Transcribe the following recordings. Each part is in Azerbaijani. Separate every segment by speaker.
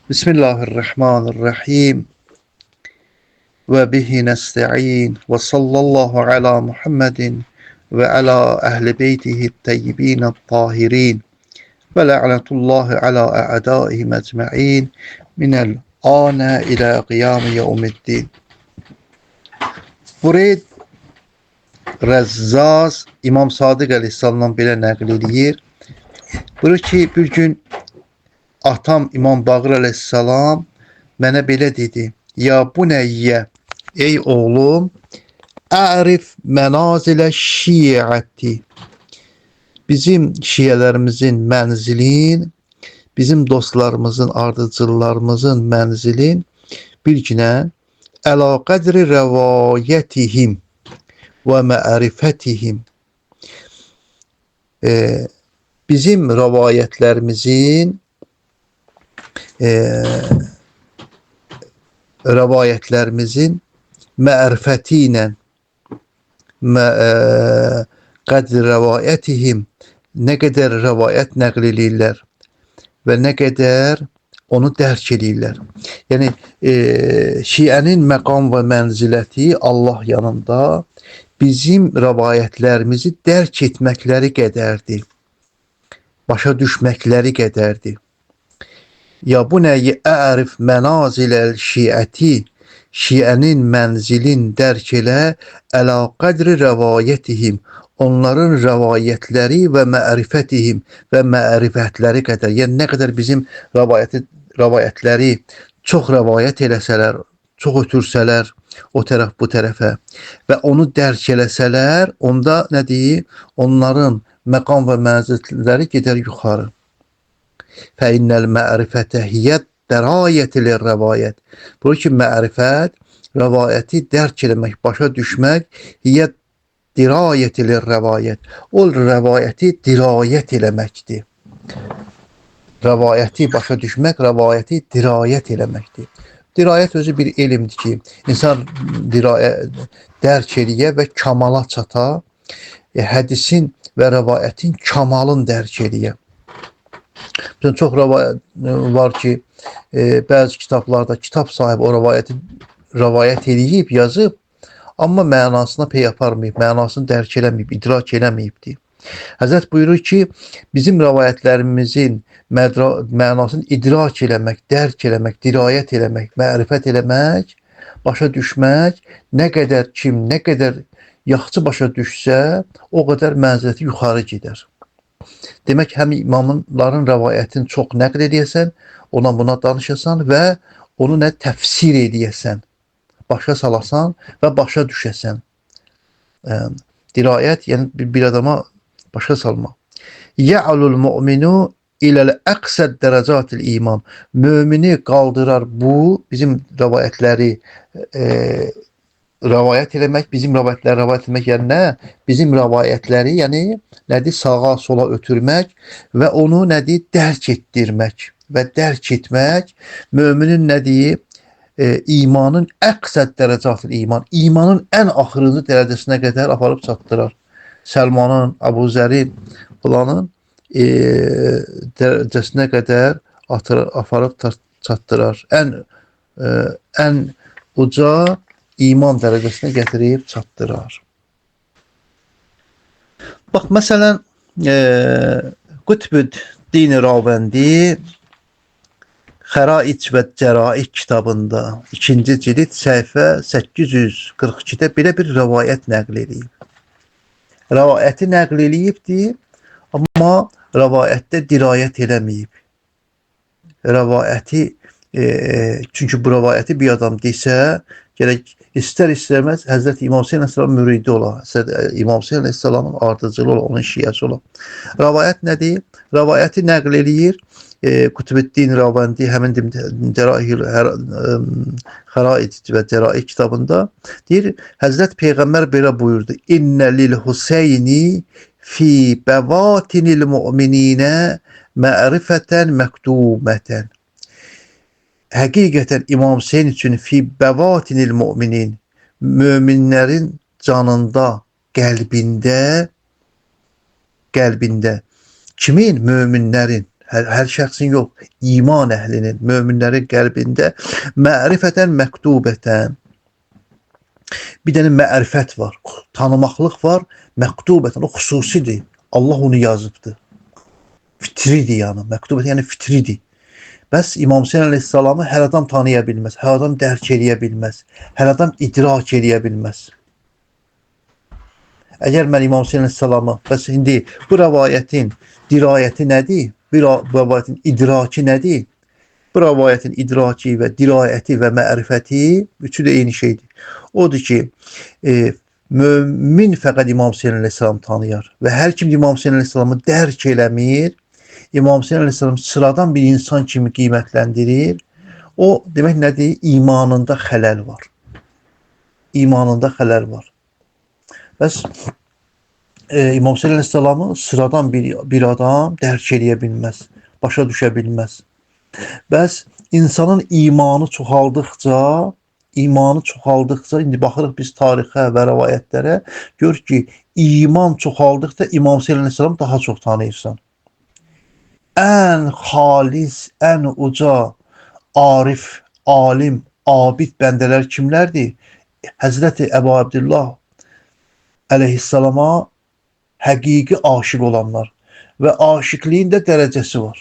Speaker 1: Bismillahirrahmanirrahim. Və bihi nəstəin və sallallahu ala Muhammedin və ala əhli beytihi təyyibin tahirin və la'natullahi ala a'daihim ecma'in minəl ana ilə qiyam yevmiddin. Bureyd Rəzzaz İmam Sadiq əleyhissalamdan belə nəql eləyir. Buyurur ki, bir gün atam İmam Bağır əleyhissalam mənə belə dedi: Ya bunəyyə, ey oğlum, ərif mənazilə şiəti. Bizim şiələrimizin mənzilin, bizim dostlarımızın, ardıcıllarımızın mənzilin bir günə əla qədri rəvayətihim və mərifətihim. Bizim rəvayətlərimizin rəvayətlərimizin mərifəti ilə qədri rəvayətihim, nə qədər rəvayət nəql eləyirlər və nə qədər onu dərk eləyirlər. Yəni şiənin məqam və mənziləti Allah yanında bizim rəvayətlərimizi dərk etməkləri qədərdir. Başa düşməkləri qədərdir. Ya bu nəyi ərif mənaziləl şiəti, şiənin mənzilin dərk elə əla qədri rəvayətihim, onların rəvayətləri və mərifətihim və mərifətləri qədər. Yəni nə qədər bizim rəvayətləri çox rəvayət eləsələr, çox ötürsələr o tərəf bu tərəfə və onu dərk eləsələr, onda nə deyir? Onların məqam və mənzilləri gedər yuxarı. Fə innəl mərifətə hiyə dərayəti lirrəvayət. Buyurur ki, mərifət, rəvayəti dərk eləmək, başa düşmək, hiyə dirayəti lirrəvayət. O rəvayəti dirayət eləməkdir. Rəvayəti başa düşmək, rəvayəti dirayət eləməkdir. Dirayət özü bir elmdir ki, insan dərk eləyə və kamala çata, hədisin və rəvayətin kamalın dərk eləyə. Məsələn, çox rəvayət var ki, bəzi kitablarda kitab sahibi o rəvayəti rəvayət eləyib, yazıb, amma mənasına pey aparmayıb, mənasını dərk eləməyib, idrak eləməyibdir. Həzrət buyurur ki, bizim rəvayətlərimizin mənasını idrak eləmək, dərk eləmək, dirayət eləmək, mərifət eləmək, başa düşmək, nə qədər kim, nə qədər yaxşı başa düşsə, o qədər mənziləti yuxarı gedər. Demək, həm imamların rəvayətini çox nəql eləyəsən, ona buna danışasan və onu nə təfsir eləyəsən, başa salasan və başa düşəsən. Dirayət, yəni bir adama başa salmaq. Ya'lul mu'minu iləl əqsəd dərəcatil iman. Mümini qaldırar bu, bizim rəvayətləri rəvayət eləmək, bizim rəvayətləri rəvayət eləmək, yəni nə? Bizim rəvayətləri, yəni nədir? Sağa, sola ötürmək və onu nədir? Dərk etdirmək və dərk etmək müminin nədir? İmanın əqsəd dərəcatil iman, imanın ən axırıncı dərəcəsinə qədər aparıb çatdırar. Səlmanın, Əbu Zərin filanın dərəcəsinə qədər aparıb çatdırar. Ən uca iman dərəcəsinə gətirib çatdırar. Bax, məsələn, Qutb-ü-Din Ravəndi Xəraic və Cəraik kitabında 2-ci cild səhifə 842-də belə bir rəvayət nəql eləyib. Rəvayəti nəql eləyibdir, amma rəvayətdə dirayət eləməyib. Rəvayəti, çünki bu rəvayəti bir adam desə, gərək istər-istəməz Həzrəti İmam Hüseyn əleyhissalam müridi ola, Həzrəti İmam Hüseyn əleyhissalamın ardıcılı ola, onun şiəsi ola. Rəvayət nədir? Rəvayəti nəql eləyir. Qutb-ü-Din Ravəndi həmin Xəraid və Cəraik kitabında deyir, Həzrət Peyğəmbər belə buyurdu: İnnə lil Hüseyni fi bəvatinil mu'mininə mərifətən məktubətən. Həqiqətən İmam Hüseyn üçün fi bəvatinil müminin, möminlərin canında, qəlbində, kimin? Möminlərin, hər şəxsin yox, iman əhlinin, möminlərin qəlbində mərifətən məktubətən, bir dənə mərifət var, tanımaqlıq var, məktubətən, o xüsusidir. Allah onu yazıbdır. Fitridir yəni, məktubətən yəni fitridir. Bəs İmam Hüseyin əleyhissalamı hər adam tanıya bilməz, hər adam dərk eləyə bilməz, hər adam idrak eləyə bilməz. Əgər mən İmam Hüseyin əleyhissalamı, bəs indi bu rəvayətin dirayəti nədir? Bu rəvayətin idraki nədir? Bu rəvayətin idraki və dirayəti və mərifəti üçü də eyni şeydir. Odur ki, mömin fəqət İmam Hüseyin əleyhissalam tanıyar və hər kim İmam Hüseyin əleyhissalamı dərk eləmir, İmam Hüseyin əleyhissalam sıradan bir insan kimi qiymətləndirir. O, demək nədir? İmanında xələl var. İmanında xələl var. Bəs İmam Hüseyin əleyhissalamı sıradan bir adam dərk eləyə bilməz, başa düşə bilməz. Bəs insanın imanı çoxaldıqca, indi baxırıq biz tarixə və rəvayətlərə, gör ki, iman çoxaldıqca İmam Hüseyin əleyhissalamı daha çox tanıyırsan. Ən xalis, ən uca, arif, alim, abid bəndələr kimlərdir? Həzrəti Əbu Abdillah əleyhissalama həqiqi aşiq olanlar və aşiqliyin də dərəcəsi var.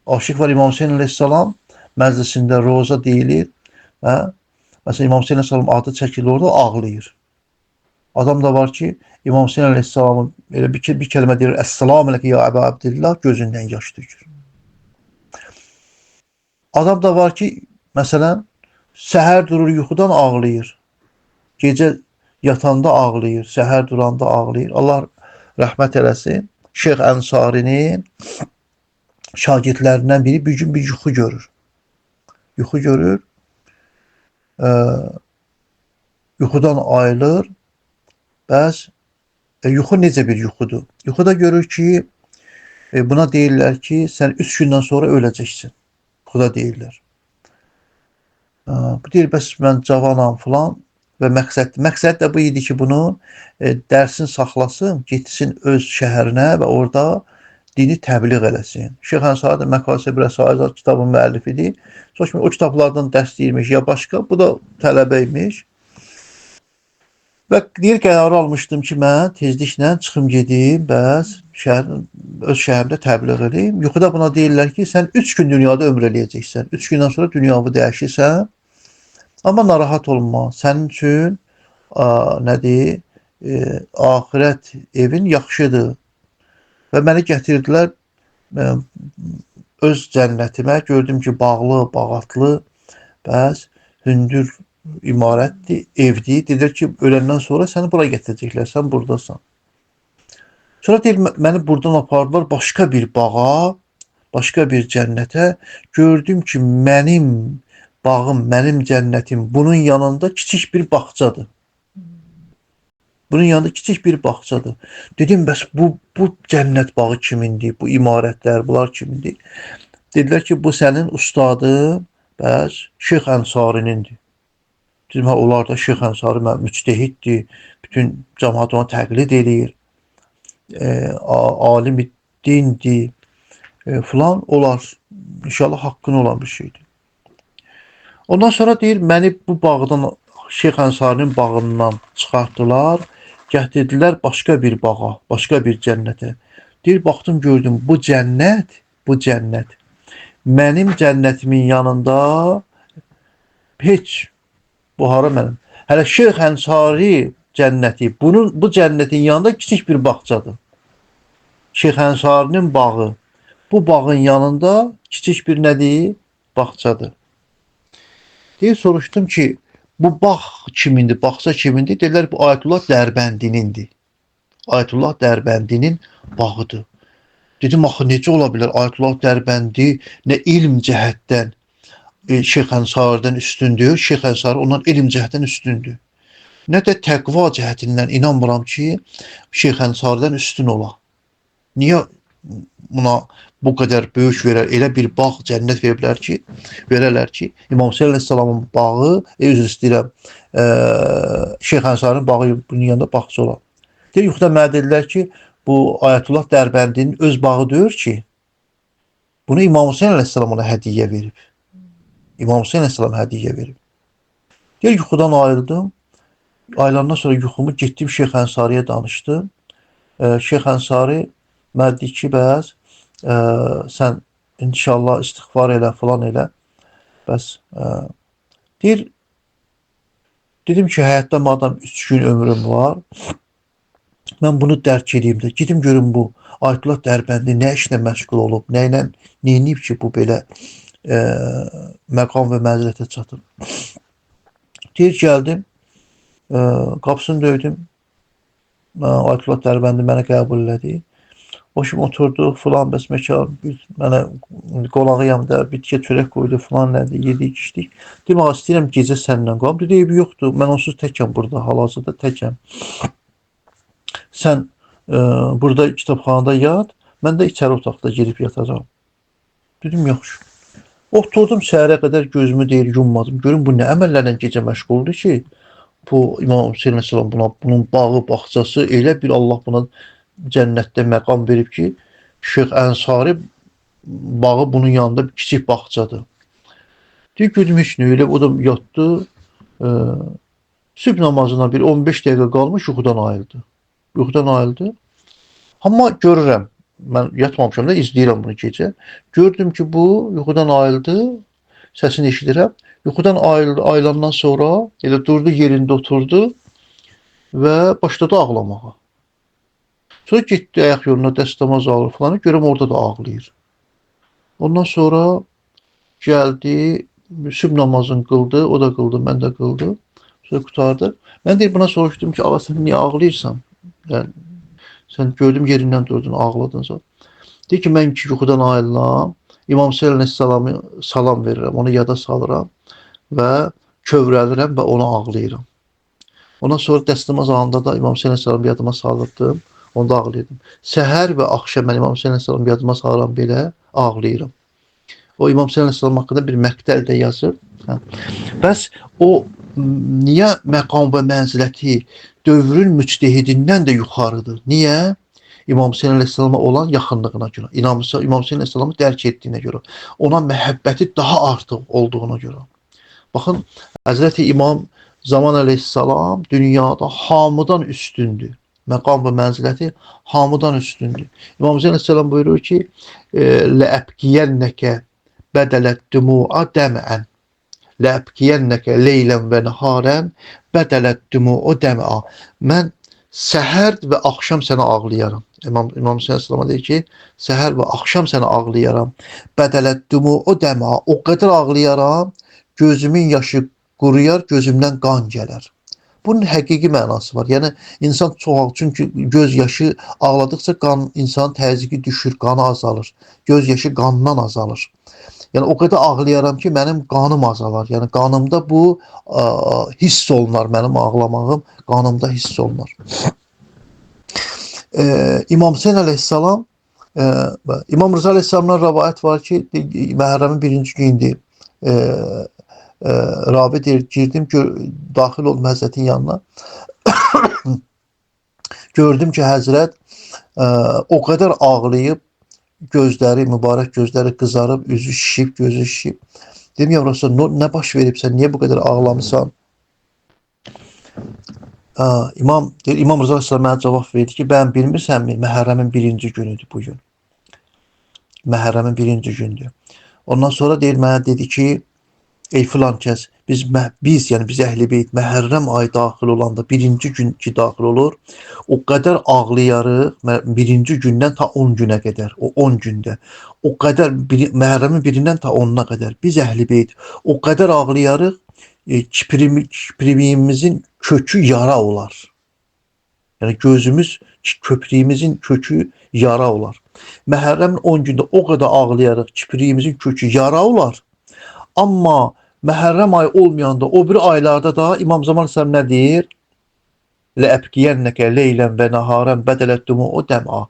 Speaker 1: Aşiq var İmam Hüseyin əleyhissalam məclisində roza deyilir və məsələn İmam Hüseyin əleyhissalam adı çəkilir orada ağlayır. Adam da var ki, İmam Hüseyin əleyhissalamın elə bir kəlmə deyir, Əssalamu əleykum ya Əbu Abdillah, gözündən yaş tökür. Adam da var ki, məsələn, səhər durur yuxudan ağlayır. Gecə yatanda ağlayır, səhər duranda ağlayır. Allah rəhmət eləsin. Şeyx Ənsarinin şagirdlərindən biri bir gün bir yuxu görür. Yuxu görür, yuxudan ayılır. Bəs yuxu necə bir yuxudur? Yuxuda görür ki, buna deyirlər ki, sən 3 gündən sonra öləcəksin. Yuxuda deyirlər. Bu deyir, bəs mən cavanam filan və məqsəd də bu idi ki, bunun dərsini saxlasın, getsin öz şəhərinə və orada dini təbliğ eləsin. Şeyx Ənsari də Məqasib Rəsaiz kitabın müəllifidir. Sonra o kitablardan dərs deyirmiş ya başqa, bu da tələbə imiş. Və deyir, qərarı almışdım ki, mən tezliklə çıxım gedim, bəs öz şəhərimdə təbliğ edeyim. Yuxuda buna deyirlər ki, sən 3 gün dünyada ömr eləyəcəksən. 3 gündən sonra dünyavı dəyişirsən. Amma narahat olma. Sənin üçün nədir? Axirət evin yaxşıdır. Və məni gətirdilər öz cənnətimə. Gördüm ki, bağlı, bağatlı, bəs hündür imarətdir, evdir. Dedilər ki, öləndən sonra səni bura gətirəcəklər, sən buradasan. Sonra deyir, məni buradan apardılar başqa bir bağa, başqa bir cənnətə. Gördüm ki, mənim bağım, mənim cənnətim bunun yanında kiçik bir bağçadır. Bunun yanında kiçik bir bağçadır. Dedim, bəs bu cənnət bağı kimindir? Bu imarətlər, bunlar kimindir? Dedilər ki, bu sənin ustadın, bəs Şeyx Ənsarinindir. Dedim, hə, onlar da Şeyx Ənsari müctehiddir, bütün cəmaat ona təqlid eləyir, alim dindir, filan, olar, inşallah haqqın olan bir şeydir. Ondan sonra deyir, məni bu bağdan, Şeyx Ənsarinin bağından çıxartdılar, gətirdilər başqa bir bağa, başqa bir cənnətə. Deyir, baxdım, gördüm, bu cənnət, mənim cənnətimin yanında heç, bu hara mənim. Hələ Şeyx Ənsari cənnəti, bu cənnətin yanında kiçik bir bağçadır. Şeyx Ənsarinin bağı. Bu bağın yanında kiçik bir nədir? Bağçadır. Deyir, soruşdum ki, bu bağ kimindir, bağça kimindir? Dedilər, bu Ayətullah Dərbəndinindir. Ayətullah Dərbəndinin bağıdır. Dedim, axı necə ola bilər? Ayətullah Dərbəndi nə elm cəhətdən Şeyx Ənsaridən üstündür, Şeyx Ənsari ondan elm cəhətdən üstündür. Nə də təqva cəhətindən inanmıram ki, Şeyx Ənsaridən üstün ola. Niyə buna bu qədər böyük verər, elə bir bağ, cənnət veriblər ki, verərlər ki, İmam Hüseyin əleyhissalamın bağı, üzr istəyirəm, Şeyx Ənsarinin bağı bunun yanında bağçı olar. Deyir, yuxuda mənə dedilər ki, bu Ayətullah Dərbəndinin öz bağı deyir ki, Bunu İmam Hüseyin əleyhissalam ona hədiyyə verib. İmam Hüseyin əleyhissalam hədiyyə verib. Deyir, yuxudan ayıldım. Ayılandan sonra yuxumu getdim Şeyx Ənsariyə danışdım. Şeyx Ənsari mənə dedi ki, bəs sən inşallah istiğfar elə, filan elə. Bəs deyir, dedim ki, həyatda madam 3 gün ömrüm var, mən bunu dərk edeyim də, gedim görüm bu Ayətullah Dərbəndi nə işlə məşğul olub, nə ilə neyniyib ki, bu belə məqam və mənzilətə çatıb. Deyir, gəldim, qapısını döydüm, Ayətullah Dərbəndi məni qəbul elədi. O şimdi oturduq, filan, bəs məkan, mənə qonağıyam da, bir tikə çörək qoydu, filan nədir, yedik, içdik. Dedim, ağa, istəyirəm gecə səninlə qoyam. Dedi, eybi yoxdur, mən onsuz təkəm burada, hal-hazırda təkəm. Sən burada kitabxanada yat, mən də içəri otaqda girib yatacağam. Dedim, yaxşı. Oturdum səhərə qədər gözümü deyir, yummadım. Görüm, bu nə əməllərlə gecə məşğuldur ki, bu İmam Hüseyin əleyhissalam buna, bunun bağı, bağçası elə bir Allah buna cənnətdə məqam verib ki, Şeyx Ənsari bağı bunun yanında bir kiçik bağçadır. Deyir, gördüm heç nə elə, o da yatdı. Sübh namazına bir 15 dəqiqə qalmış, yuxudan ayıldı. Yuxudan ayıldı. Amma görürəm, mən yatmamışam da, izləyirəm bunu gecə. Gördüm ki, bu yuxudan ayıldı, səsini eşidirəm. Yuxudan ayıldı, ayılandan sonra elə durdu, yerində oturdu və başladı ağlamağa. Sonra getdi ayaq yoluna, dəstəmaz alır falan, görürəm orada da ağlayır. Ondan sonra gəldi, sübh namazını qıldı, o da qıldı, mən də qıldı. Sonra qurtardı. Mən deyir, buna soruşdum ki, ağa, sən niyə ağlayırsan? Yəni, sən gördüm yerindən durdun, ağladın. Deyir ki, mən ki, yuxudan ayılıram, İmam Hüseyin əleyhissalamı salam verirəm, onu yada salıram və kövrəlirəm və ona ağlayıram. Ondan sonra dəstəmaz alanda da İmam Hüseyin əleyhissalamı yadıma salırdım. Onda ağlayırdım. Səhər və axşam mən İmam Hüseyin əleyhissalamı yadıma salıram belə, ağlayıram. O İmam Hüseyin əleyhissalam haqqında bir məqtəl də yazır. Hə. Bəs o niyə məqam və mənziləti dövrün müctehidindən də yuxarıdır? Niyə? İmam Hüseyin əleyhissalama olan yaxınlığına görə, İmam Hüseyin əleyhissalamı dərk etdiyinə görə, ona məhəbbəti daha artıq olduğuna görə. Baxın, Həzrəti İmam Zaman əleyhissalam dünyada hamıdan üstündür. Məqam və mənziləti hamıdan üstündür. İmam Hüseyin əleyhissalam buyurur ki, Ləəbkiyənnəkə bədələt dumu'a dəmən. Ləəbkiyənnəkə leylən və nəharən bədələt dumu'u dəm'a. Mən səhər və axşam sənə ağlayaram. İmam Hüseyin əleyhissalam deyir ki, səhər və axşam sənə ağlayaram. Bədələt dumu'u dəm'a. O qədər ağlayaram, gözümün yaşı quruyar, gözümdən qan gələr. Bunun həqiqi mənası var. Yəni insan çox, çünki göz yaşı ağladıqca qan, insanın təzyiqi düşür, qanı azalır. Göz yaşı qandan azalır. Yəni o qədər ağlayaram ki, mənim qanım azalar. Yəni qanımda bu hiss olunar, mənim ağlamağım qanımda hiss olunar. İmam Hüseyin əleyhissalam, İmam Rıza əleyhissalamdan rəvayət var ki, Məhərrəmin birinci gündür. Ravi deyir, girdim, daxil oldum Həzrətin yanına. Gördüm ki, Həzrət o qədər ağlayıb, gözləri, mübarək gözləri qızarıb, üzü şişib, gözü şişib. Dedim, ya Rasulullah, nə baş verib, sən niyə bu qədər ağlamısan? İmam Rıza əleyhissalam mənə cavab verdi ki, bən bilmirsənmi, Məhərrəmin birinci günüdür bu gün. Məhərrəmin birinci gündür. Ondan sonra deyir, mənə dedi ki, ey filan kəs, biz yəni biz Əhl-i Beyt Məhərrəm ayı daxil olanda birinci gün ki daxil olur, o qədər ağlayarıq birinci gündən ta 10 günə qədər, o 10 gündə, o qədər Məhərrəmin birindən ta 10-una qədər biz Əhl-i Beyt o qədər ağlayarıq, kipriyimizin kökü yara olar. Yəni gözümüz, köprüyümüzün kökü yara olar. Məhərrəmin 10 gündə o qədər ağlayarıq, kipriyimizin kökü yara olar. Amma Məhərrəm ayı olmayanda o biri aylarda da İmam Zaman əleyhissalam nə deyir? Ləəbkiyənnəkə leylən və nəharən bədələt dumu'u dəm'a.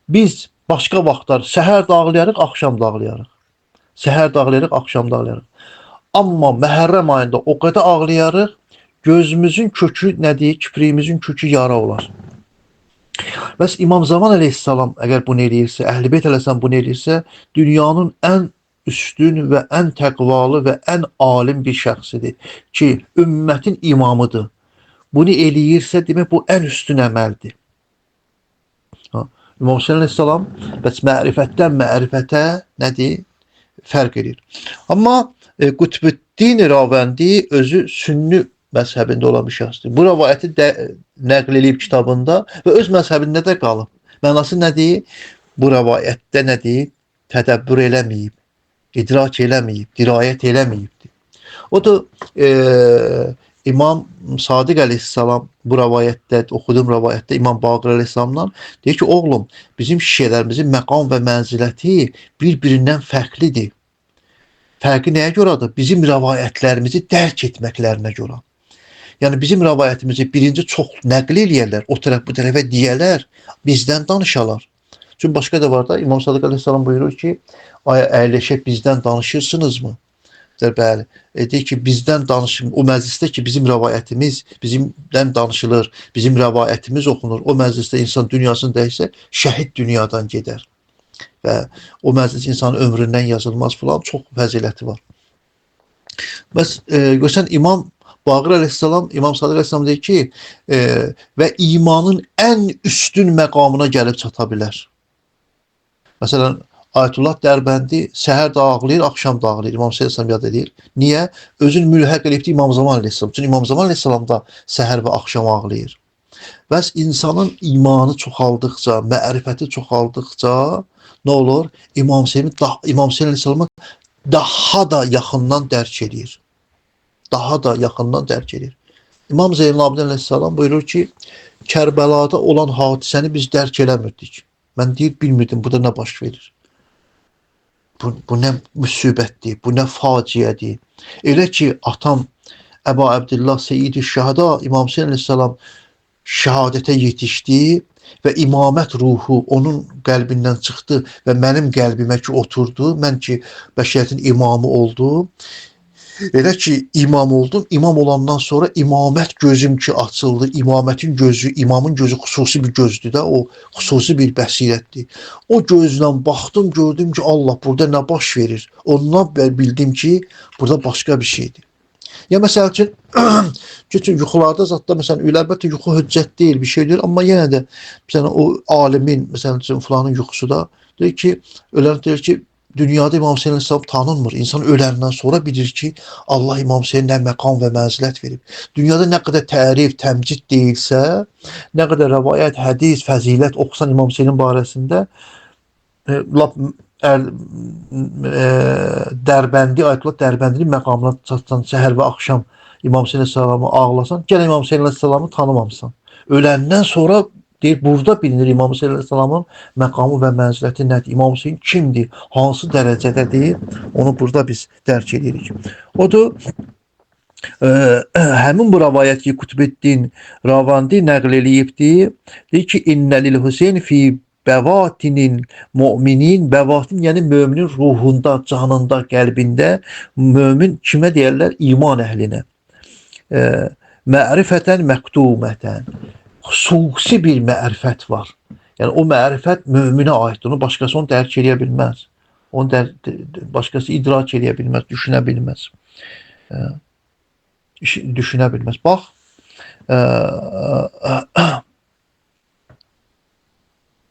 Speaker 1: Biz başqa vaxtlar səhər də ağlayarıq, axşam da ağlayarıq. Səhər də ağlayarıq, axşam da ağlayarıq. Amma Məhərrəm ayında o qədər ağlayarıq, gözümüzün kökü nə deyir? Kipriyimizin kökü yara olar. Bəs İmam Zaman əleyhissalam əgər bunu eləyirsə, Əhl-i Beyt əleyhissalam bunu eləyirsə, dünyanın ən üstün və ən təqvalı və ən alim bir şəxsidir ki, ümmətin imamıdır. Bunu eləyirsə, demək bu ən üstün əməldir. Ha. İmam Hüseyin əleyhissalam bəs mərifətdən mərifətə nədir? Fərq edir. Amma Qutbüddin Ravəndi özü sünni məzhəbində olan bir şəxsdir. Bu rəvayəti də nəql eləyib kitabında və öz məzhəbində də qalıb. Mənası nədir? Bu rəvayətdə nədir? Tədəbbür eləməyib, idrak eləməyib, dirayət eləməyibdir. O da İmam Sadiq əleyhissalam bu rəvayətdə, oxuduğum rəvayətdə İmam Baqir əleyhissalamdan deyir ki, oğlum, bizim şiələrimizin məqam və mənziləti bir-birindən fərqlidir. Fərqi nəyə görədir? Bizim rəvayətlərimizi dərk etməklərinə görə. Yəni bizim rəvayətimizi birinci çox nəql eləyərlər, o tərəf bu tərəfə deyərlər, bizdən danışalar. Çünki başqa da var da, İmam Sadiq əleyhissalam buyurur ki, ay əyləşək bizdən danışırsınızmı? Deyir, bəli. Deyir ki, bizdən danışın, o məclisdə ki, bizim rəvayətimiz, bizimdən danışılır, bizim rəvayətimiz oxunur, o məclisdə insan dünyasını dəyişsə, şəhid dünyadan gedər. Və o məclis insanın ömründən yazılmaz filan, çox fəziləti var. Bəs görsən İmam Baqir əleyhissalam, İmam Sadiq əleyhissalam deyir ki, və imanın ən üstün məqamına gəlib çata bilər. Məsələn, Ayətullah Dərbəndi səhər də ağlayır, axşam da ağlayır. İmam Hüseyin əleyhissalam yad edir. Niyə? Özünü mülhəq eləyibdi İmam Zaman əleyhissalam. Çünki İmam Zaman əleyhissalam da səhər və axşam ağlayır. Bəs insanın imanı çoxaldıqca, mərifəti çoxaldıqca nə olur? İmam Hüseyin əleyhissalamı daha da yaxından dərk edir. Daha da yaxından dərk edir. İmam Zeynalabidin əleyhissalam buyurur ki, Kərbəlada olan hadisəni biz dərk eləmirdik. Mən deyir, bilmirdim burada nə baş verir. Bu nə müsibətdir, bu nə faciədir. Elə ki, atam Əba Əbdillah Seyyid-i Şəhəda İmam Hüseyin əleyhissalam şəhadətə yetişdi və imamət ruhu onun qəlbindən çıxdı və mənim qəlbimə ki oturdu, mən ki bəşəriyyətin imamı oldum. Elə ki imam oldum, imam olandan sonra imamət gözüm ki açıldı, imamətin gözü, imamın gözü xüsusi bir gözdür də, o xüsusi bir bəsirətdir. O gözlə baxdım, gördüm ki Allah burada nə baş verir. Ondan bildim ki burada başqa bir şeydir. Ya məsəl üçün, çünki yuxularda zətdə, məsələn, əlbəttə yuxu hüccət deyil, bir şey deyil, amma yenə də məsələn, o alimin, məsələn üçün, filanın yuxusu da deyir ki, ölən deyir ki, dünyada İmam Hüseyin əleyhissalam tanınmır. İnsan öləndən sonra bilir ki, Allah İmam Hüseyin nə məqam və mənzilət verib. Dünyada nə qədər tərif, təmcid deyilsə, nə qədər rəvayət, hədis, fəzilət oxusan İmam Hüseynin barəsində, lap Dərbəndi, Ayətullah Dərbəndinin məqamına çatsan, səhər və axşam İmam Hüseyin əleyhissalamı ağlasan, gəl İmam Hüseyin əleyhissalamı tanımamısan. Öləndən sonra deyir, burada bilinir İmam Hüseyin əleyhissalamın məqamı və mənziləti nədir? İmam Hüseyin kimdir? Hansı dərəcədədir? Onu burada biz dərk edirik. Odur, həmin bu rəvayət ki, Qutbüddin Ravandi nəql eləyibdir. Deyir ki, İnnə lil Hüseyin fi bəvatinin müminin, bəvatin yəni müminin ruhunda, canında, qəlbində mömin kimə deyərlər? İman əhlinə. Mərifətən məktubətən. Xüsusi bir mərifət var. Yəni o mərifət möminə aiddir. Onu başqası onu dərk eləyə bilməz. Onu başqası idrak eləyə bilməz, düşünə bilməz. Düşünə bilməz. Bax,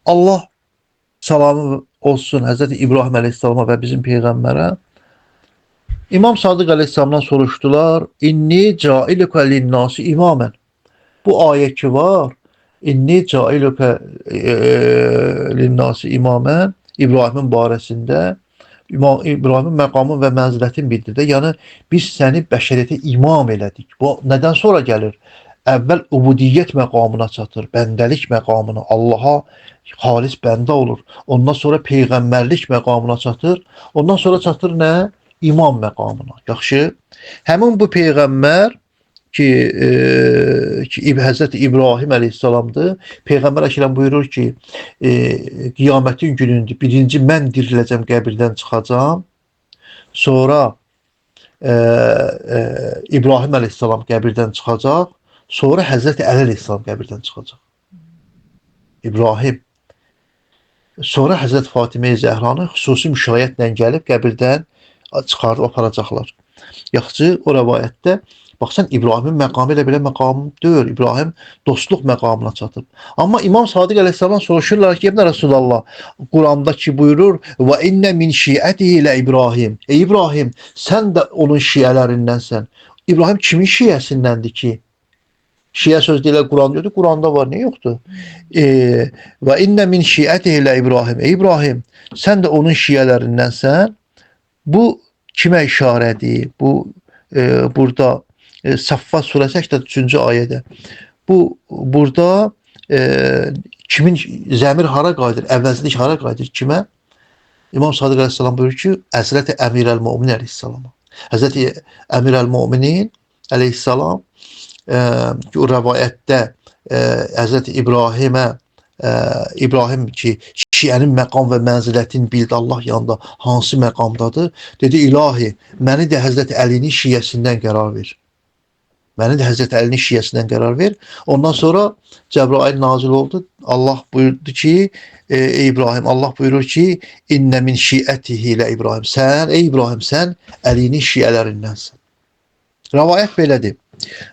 Speaker 1: Allah salamı olsun Həzrəti İbrahim əleyhissalama və bizim peyğəmbərə. İmam Sadiq əleyhissalamdan soruşdular: "İnni cailuka linnasi imamən." Bu ayə ki var, İnni cailuka linnasi imamən İbrahimin barəsində İbrahimin məqamı və mənzilətini bildirdi. Yəni biz səni bəşəriyyətə imam elədik. Bu nədən sonra gəlir? Əvvəl ubudiyyət məqamına çatır, bəndəlik məqamına, Allaha xalis bəndə olur. Ondan sonra peyğəmbərlik məqamına çatır. Ondan sonra çatır nə? İmam məqamına. Yaxşı. Həmin bu peyğəmbər ki Həzrəti İbrahim əleyhissalamdır. Peyğəmbər Əkrəm buyurur ki, qiyamətin günündür. Birinci mən diriləcəm, qəbirdən çıxacam. Sonra İbrahim əleyhissalam qəbirdən çıxacaq. Sonra Həzrəti Əli əleyhissalam qəbirdən çıxacaq. İbrahim. Sonra Həzrət Fatimə Zəhranı xüsusi müşayiətlə gəlib qəbirdən çıxarıb aparacaqlar. Yaxşı, o rəvayətdə baxsan İbrahimin məqamı elə belə məqam deyil. İbrahim dostluq məqamına çatıb. Amma İmam Sadiq əleyhissalam soruşurlar ki, İbn Rəsulallah, Quranda ki buyurur: "Və innə min şiətihi lə İbrahim." Ey İbrahim, sən də onun şiələrindənsən. İbrahim kimin şiəsindəndir ki? Şiə söz deyirlər, Quran diyordu. Quranda var, niyə yoxdur? Və innə min şiətihi lə İbrahim. Ey İbrahim, sən də onun şiələrindənsən. Bu kimə işarədir? Bu burada Saffat surəsi 83-cü ayədə. Bu burada kimin zəmir hara qayıdır? Əvəzlik hara qayıdır? Kimə? İmam Sadiq əleyhissalam buyurur ki, Həzrəti Əmirəl-Möminin əleyhissalama. Həzrəti Əmirəl-Möminin əleyhissalam o rəvayətdə Həzrəti İbrahimə İbrahim ki, şiənin məqam və mənzilətini bildi Allah yanında hansı məqamdadır? Dedi, ilahi, məni də Həzrəti Əlinin şiəsindən qərar ver. Məni də Həzrəti Əlinin şiəsindən qərar ver. Ondan sonra Cəbrail nazil oldu. Allah buyurdu ki, ey İbrahim, Allah buyurur ki, innə min şiətihi ilə İbrahim. Sən, ey İbrahim, sən Əlinin şiələrindənsən. Rəvayət belədir.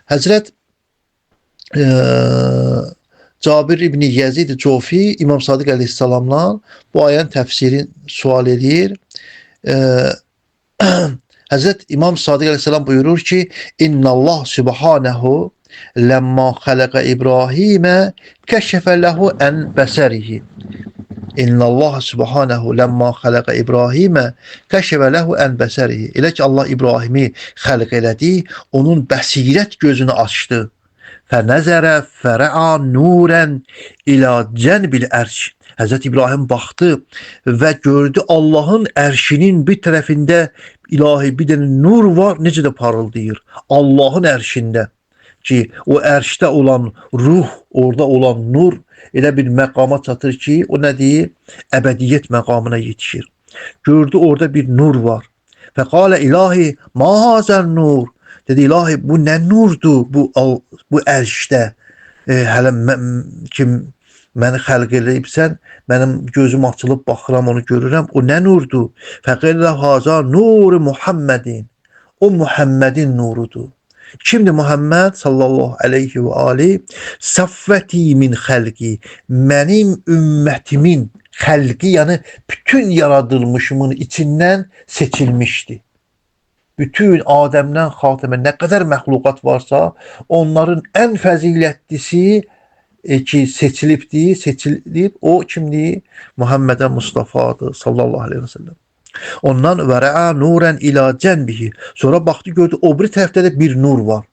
Speaker 1: Həzrət Cabir İbni Yəzid Cofi İmam Sadiq əleyhissalamla bu ayənin təfsirini sual eləyir. Həzrət İmam Sadiq əleyhissalam buyurur ki, İnnallah subhanahu ləmma xələqə İbrahimə kəşəfə ləhu ən bəsərihi. İnnallah subhanahu ləmma xələqə İbrahimə kəşəfə ləhu ən bəsərihi. Elə ki Allah İbrahimi xəlq elədi, onun bəsirət gözünü açdı. Fənəzərə fərəa nurən ilə cənbil ərş. Həzrət İbrahim baxdı və gördü Allahın ərşinin bir tərəfində ilahi bir dənə nur var, necə də parıldayır. Allahın ərşində ki, o ərşdə olan ruh, orada olan nur elə bir məqama çatır ki, o nə deyir? Əbədiyyət məqamına yetişir. Gördü orada bir nur var. Fəqalə ilahi, ma hazən nur? Dedi, ilahi, bu nə nurdur bu ərşdə? Hələ kim məni xəlq eləyibsən, mənim gözüm açılıb baxıram, onu görürəm. O nə nurdur? Fəqillə haza nuru Muhammedin. O Muhammedin nurudur. Kimdir Muhammed sallallahu aleyhi və ali? Saffəti min xəlqi. Mənim ümmətimin xəlqi, yəni bütün yaradılmışımın içindən seçilmişdi. Bütün Adəmdən xatəmə nə qədər məxluqat varsa, onların ən fəzilətlisi ki seçilibdir, seçilib, o kimdir? Muhammedə Mustafadır sallallahu aleyhi və səlləm. Ondan və rəa nurən ilə cənbihi. Sonra baxdı, gördü, o biri tərəfdə də bir nur var.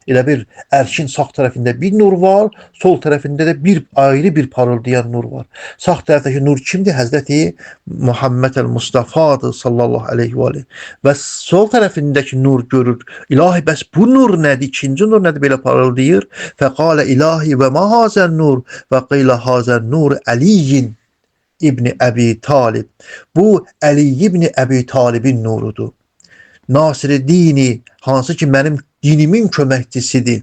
Speaker 1: Elə bir ərşin sağ tərəfində bir nur var, sol tərəfində də bir ayrı bir parıldayan nur var. Sağ tərəfdəki nur kimdir? Həzrəti Muhammed el-Mustafadır sallallahu aleyhi və aleyhi. Və sol tərəfindəki nur görür. İlahi, bəs bu nur nədir? İkinci nur nədir? Belə parıldayır. Fəqalə ilahi və ma hazən nur? Və qiylə hazən nur Əliyin İbni Əbi Talib. Bu Əli İbni Əbi Talibin nurudur. Nasiri dini, hansı ki mənim dinimin köməkçisidir.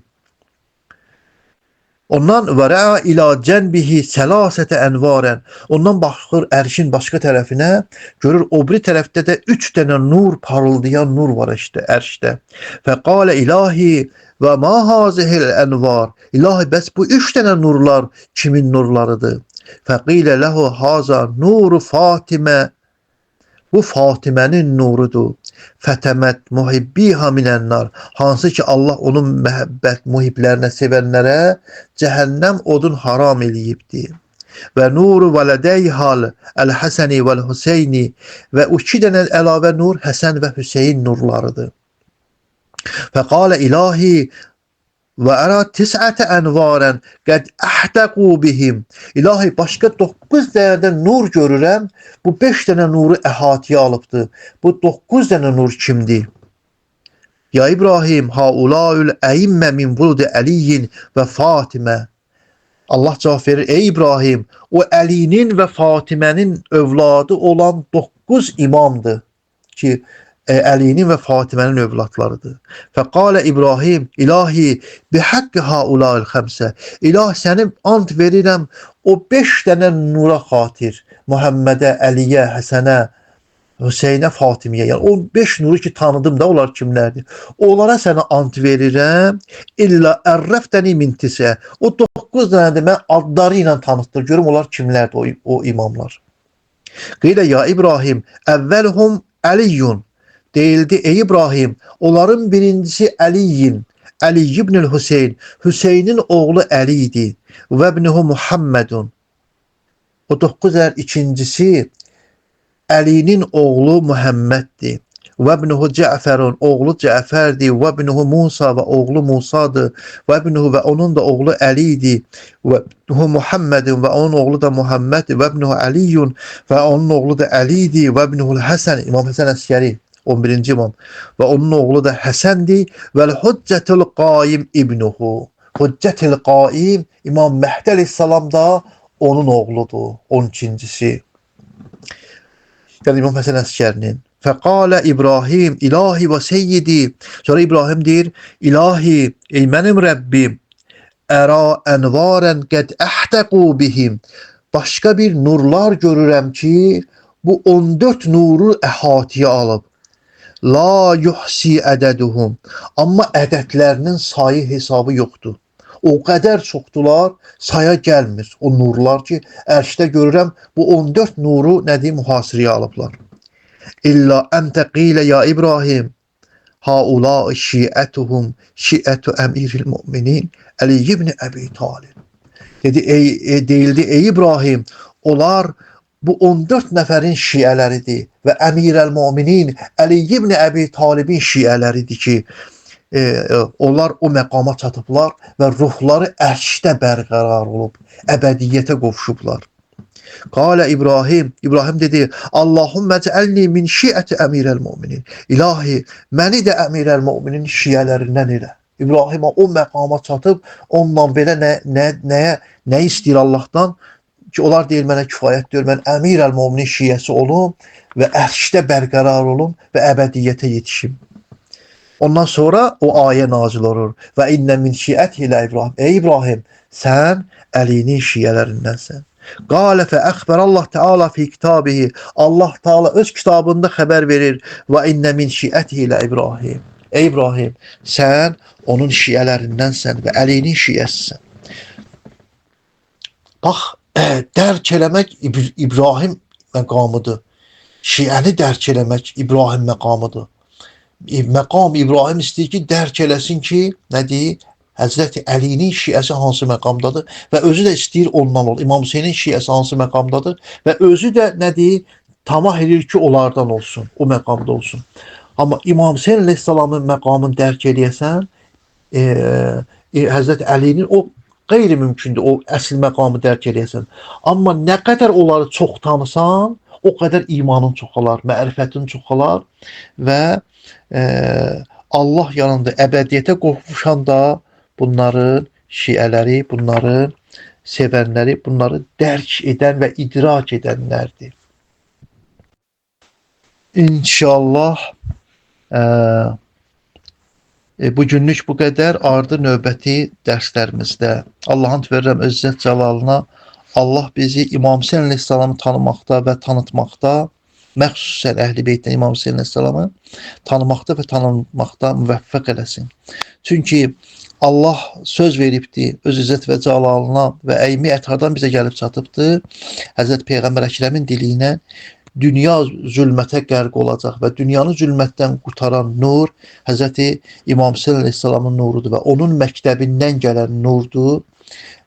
Speaker 1: Ondan və rəa ilə cənbihi səlasətə ənvarən. Ondan baxır ərşin başqa tərəfinə, görür o biri tərəfdə də 3 dənə nur, parıldayan nur var işte ərşdə. Fəqalə ilahi və ma hazihil ənvar. İlahi, bəs bu 3 dənə nurlar kimin nurlarıdır? Fəqilə ləhu haza nuru Fatimə. Bu Fatimənin nurudur. Fətəmət muhibbiha minənnar. Hansı ki Allah onun məhəbbət muhiblərinə, sevənlərə cəhənnəm odun haram eləyibdir. Və nuru vələdeyhal əl-Həsəni vəl-Hüseyni və o iki dənə əlavə nur Həsən və Hüseyin nurlarıdır. Fəqalə ilahi və əra tis'ətə ənvarən qəd əhdəqu bihim. İlahi, başqa 9 dənə də nur görürəm. Bu 5 dənə nuru əhatəyə alıbdır. Bu 9 dənə nur kimdir? Ya İbrahim, haulaül əimmə min vuldi Əliyin və Fatimə. Allah cavab verir, ey İbrahim, o Əlinin və Fatimənin övladı olan 9 imamdır ki, Əlinin və Fatimənin övladlarıdır. Fəqalə İbrahim, ilahi bihaqqi haula'il xəmsə. İlah, səni ant verirəm o 5 dənə nura xatir. Muhammedə, Əliyə, Həsənə, Hüseynə, Fatimiyə. Yəni o 5 nuru ki tanıdım da onlar kimlərdir. Onlara sənə ant verirəm. İlla ərrəftəni min tisə. O 9 dənə də mən adları ilə tanıtdır. Görüm onlar kimlərdir o imamlar. Qiylə ya İbrahim, əvvəlhum Əliyyun. Deyildi, ey İbrahim, onların birincisi Əliyin, Əli ibnül Hüseyn, Hüseynin oğlu Əli idi. Və ibnuhu Muhammedun. O 9 dənə ikincisi Əlinin oğlu Muhammeddir. Və ibnuhu Cəfərun, oğlu Cəfərdir. Və ibnuhu Musa və oğlu Musadır. Və ibnuhu və onun da oğlu Əli idi. Və ibnuhu Muhammedun və onun oğlu da Muhammeddir. Və ibnuhu Əliyyun və onun oğlu da Əli idi. Və ibnuhu Həsən, İmam Həsən Əskəri, 11-ci imam və onun oğlu da Həsəndir. Və Hüccətül Qaim ibnuhu. Hüccətül Qaim İmam Məhdi əleyhissalam da onun oğludur, 12-cisi. Yəni İmam Həsən Əskərinin. Fəqalə İbrahim, ilahi və seyyidi. Sonra İbrahim deyir, ilahi, ey mənim Rəbbim, əra ənvarən qəd əhtəqu bihim. Başqa bir nurlar görürəm ki, bu 14 nuru əhatəyə alıb. La yuhsi ədəduhum. Amma ədədlərinin sayı hesabı yoxdur. O qədər çoxdular, saya gəlmir o nurlar ki, ərşdə görürəm bu 14 nuru nədir mühasirəyə alıblar. İlla əntə qilə ya İbrahim, haula şiətuhum şiətu əmiril müminin Əli ibn Əbi Talib. Dedi, deyildi, ey İbrahim, onlar bu 14 nəfərin şiələridir və Əmirəl Müminin Əli ibn Əbi Talibin şiələridir ki, onlar o məqama çatıblar və ruhları ərşdə bərqərar olub, əbədiyyətə qovuşublar. Qalə İbrahim, İbrahim dedi, Allahümmə cəlni min şiəti əmirəl müminin. İlahi, məni də əmirəl müminin şiələrindən elə. İbrahim o məqama çatıb, onunla belə nə istəyir Allahdan? Ki, onlar deyir, mənə kifayət deyir, mən əmirəl müminin şiəsi olum və ərşdə bərqərar olum və əbədiyyətə yetişim. Ondan sonra o ayə nazil olur. Və innə min şiəti ilə İbrahim. Ey İbrahim, sən Əlinin şiələrindənsən. Qalə fə əxbər Allah Teala fi kitabihi. Allah Teala öz kitabında xəbər verir. Və innə min şiəti ilə İbrahim. Ey İbrahim, sən onun şiələrindənsən və Əlinin şiəsisən. Bax, dərk eləmək İbrahim məqamıdır. Şiəni dərk eləmək İbrahim məqamıdır. Məqam İbrahim istəyir ki, dərk eləsin ki, nədir? Həzrəti Əlinin şiəsi hansı məqamdadır və özü də istəyir ondan ol. İmam Hüseynin şiəsi hansı məqamdadır və özü də nədir? Tamah edir ki, onlardan olsun, o məqamda olsun. Amma İmam Hüseyin əleyhissalamın məqamını dərk eləyəsən, Həzrəti Əlinin o qeyri-mümkündür, o əsl məqamı dərk eləyəsən. Amma nə qədər onları çox tanısan, o qədər imanın çoxalar, mərifətin çoxalar və Allah yanında əbədiyyətə qovuşanda bunların şiələri, bunların sevənləri, bunları dərk edən və idrak edənlərdir. İnşallah bugünlük bu qədər. Ardı növbəti dərslərimizdə. Allahın verirəm öz izzət cəlalına. Allah bizi İmam Hüseyin əleyhissalamı tanımaqda və tanıtmaqda, məxsusən Əhl-i Beytdən İmam Hüseyin əleyhissalamı tanımaqda və tanınmaqda müvəffəq eləsin. Çünki Allah söz veribdi öz izzət və cəlalına və əymi ətardan bizə gəlib çatıbdı. Həzrət Peyğəmbər Əkrəmin dili ilə dünya zülmətə qərq olacaq və dünyanı zülmətdən qurtaran nur Həzrəti İmam Hüseyin əleyhissalamın nurudur və onun məktəbindən gələn nurdur.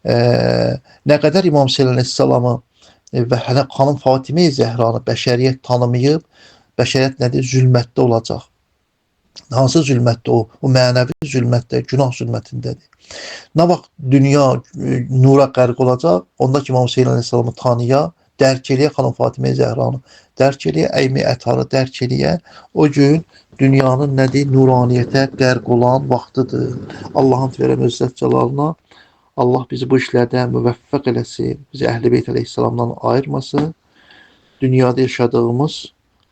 Speaker 1: Nə qədər İmam Hüseyin əleyhissalamı və hələ xanım Fatimə Zəhranı bəşəriyyət tanımayıb, bəşəriyyət nədir? Zülmətdə olacaq. Hansı zülmətdə o? O mənəvi zülmətdə, günah zülmətindədir. Nə vaxt dünya nura qərq olacaq, onda ki İmam Hüseyin əleyhissalamı tanıya, dərk eləyə xanım Fatimə Zəhranı, dərk eləyə, əymi ətarı dərk eləyə, o gün dünyanın nədir? Nuraniyyətə qərq olan vaxtıdır. Allahın verəm öz izzət cəlalına. Allah bizi bu işlərdə müvəffəq eləsin, bizi Əhl-i Beyt əleyhissalamdan ayırmasın. Dünyada yaşadığımız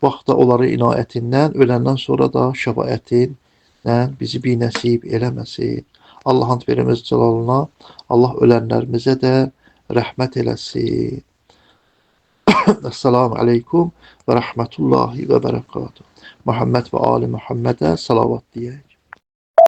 Speaker 1: Vaxtda onların inayətindən, öləndən sonra da şəfaətindən bizi binəsib eləməsin. Allah and verim öz cəlalına, Allah ölənlərimizə də rəhmət eləsin. Esselamu aleykum və rəhmətullahi və bərəkatuhu. Muhammed və ali Muhammedə salavat deyək.